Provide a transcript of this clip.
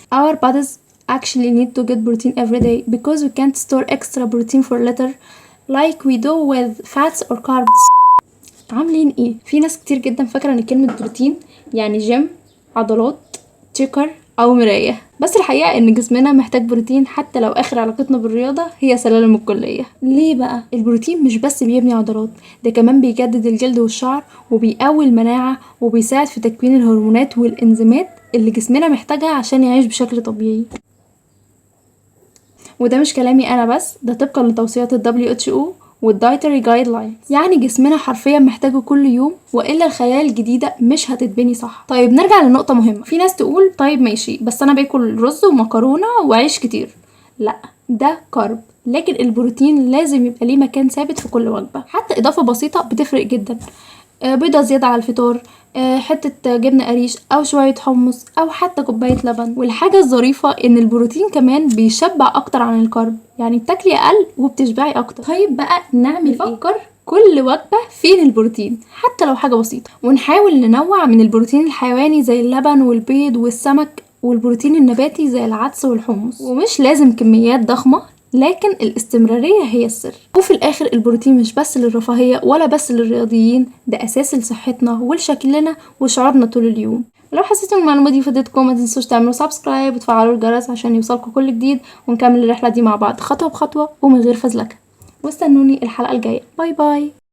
Our bodies actually need to get protein every day because we can't store extra protein for later like we do with fats or carbs. عاملين ايه؟ في ناس كتير جدا فاكره ان كلمة بروتين يعني جيم، عضلات، shaker او مرايه، بس الحقيقة ان جسمنا محتاج بروتين حتى لو اخر علاقتنا بالرياضة هي سلالم الكليه. ليه بقى؟ البروتين مش بس بيبني عضلات، ده كمان بيجدد الجلد والشعر وبيقوي المناعة وبيساعد في تكوين الهرمونات والانزيمات اللي جسمنا محتاجها عشان يعيش بشكل طبيعي. وده مش كلامي انا بس، ده طبقا لتوصيات ال WHO وال dietary guidelines. يعني جسمنا حرفيا محتاجه كل يوم، والا الخلايا الجديدة مش هتتبني صح. طيب، نرجع لنقطة مهمه. في ناس تقول: طيب ماشي، بس انا باكل رز ومكرونه وعيش كتير. لا، ده carb، لكن البروتين لازم يبقى ليه مكان ثابت في كل وجبه. حتى اضافه بسيطة بتفرق جدا، بيضة زيادة على الفطار، حتة جبنة قريش أو شوية حمص أو حتى كوباية لبن. والحاجة الظريفة إن البروتين كمان بيشبع أكتر عن ال carb، يعني بتاكلي أقل وبتشبعي أكتر. طيب بقى نعمل إيه؟ نفكر كل وجبة فين البروتين، حتى لو حاجة بسيطة، ونحاول ننوع من البروتين الحيواني زي اللبن والبيض والسمك، والبروتين النباتي زي العدس والحمص. ومش لازم كميات ضخمة، لكن الاستمرارية هي السر. وفي الآخر البروتين مش بس للرفاهية ولا بس للرياضيين، ده أساس لصحتنا ولشكلنا وشعورنا طول اليوم. لو حسيتوا ان المعلومة دي فادتكم، ما تنسوش تعملوا subscribe وتفعلوا الجرس عشان يوصلكم كل جديد، ونكمل الرحلة دي مع بعض خطوة بخطوة ومن غير فزلكة. واستنوني الحلقة الجاية. bye bye.